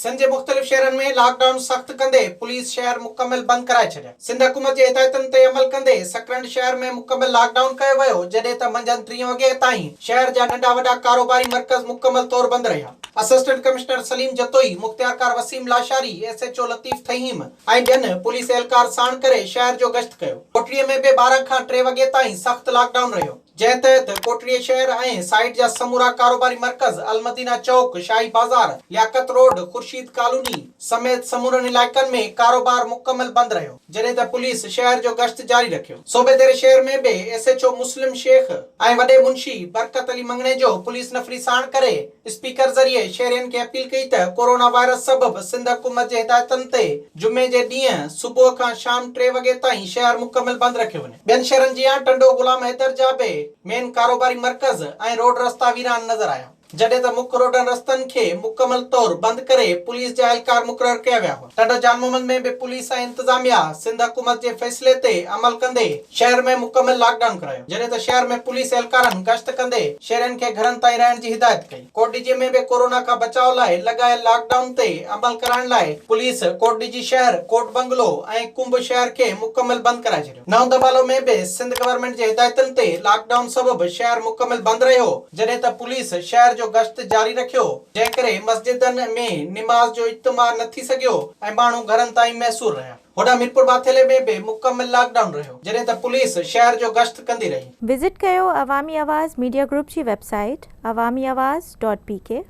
سنڌ جي مختلف شهرن ۾ لاڪ ڊائون سخت ڪندي پوليس شهر مڪمل بند ڪرائي ڇڏيا. سنڌ حڪومت جي هدايتن تي عمل ڪندي سڪرنڊ شهر ۾ مڪمل لاڪ ڊائون ڪيو ويو، جڏهن ته منجهند ٽين وڳي تائين شهر جا ننڍا وڏا ڪاروباري مرڪز مڪمل طور بند رهيا. اسسٽنٽ ڪمشنر سليم جتوئي، مختيارڪار Waseem Lashari, S H O Latif Thaheem ۽ ٻين پوليس اهلڪار ساڻ ڪري شهر جو گشت ڪيو. ڪوٽڙي ۾ به 12 کان 3 وڳي تائين سخت لاڪ ڊائون رهيو. جنهن تحت ڪوٽڙي شهر ۽ سائيٽ جا سمورا ڪاروباري مرڪز، المدينه چوڪ، شاهي بازار، لياقت روڊ، خورشيد ڪالوني سميت سمورن علائقن ۾ ڪاروبار مڪمل بند رهيو، جڏهن ته پوليس شهر جو گشت جاري رکيو. صوبيديري شهر ۾ به S H O Muslim Shaikh ۽ وڏي منشي برڪت علي مڱڻيجو پوليس نفري ساڻ ڪري اسپيڪر ذريعي شهرين کي اپيل ڪئي ته ڪورونا وائرس سبب سنڌ حڪومت جي هدايتن تي جمعي جي ڏينهن صبح کان شام 3 وڳي تائين شهر مڪمل بند رکيو وڃي. ٻين شهرن جيان ٽنڊو غلام حيدر جا به مين ڪاروباري مرڪز ۽ روڊ رستا ويران نظر آيا، جڏهن ته مک روڊن رستن کي مڪمل طور بند ڪري پوليس جا اهلڪار مقرر ڪيا ويا هئا. ٽنڊو جان محمد ۾ به پوليس ۽ انتظاميا سنڌ حڪومت جي فيصلي تي عمل ڪندي شهر ۾ مڪمل لاڪ ڊائون ڪرايو، جڏهن ته شهر ۾ پوليس اهلڪارن گشت ڪندي شهرين کي گهرن تائين رهڻ جي هدايت ڪئي. ڪوٽڏيجي ۾ به ڪورونا کان بچاء لاء لڳايل لاڪ ڊائون تي عمل ڪرائڻ لاء پوليس ڪوٽڏيجي شهر، ڪوٽ بنگلو ۽ ڪنب شهر کي مڪمل بند ڪرائي ڇڏيو. نئون دٻالو ۾ به سنڌ گورنمينٽ جي هدايتن تي لاڪ ڊائون سبب شهر مڪمل بند رهيو، جڏهن ته پوليس شهر جو گشت جاري رکيو، جنهن ڪري مسجدن ۾ نماز جو اجتماع نه ٿي سگهيو ۽ ماڻهو گهرن تائين محصور رهيا. هوڏانهن ميرپور ماٿيلي ۾ به مڪمل لاڪ ڊائون رهيو، جڏهن ته پوليس شهر جو گشت ڪندي رهي. وزٽ ڪيو عوامي آواز ميڊيا گروپ جي web site Awami Awaz dot P K.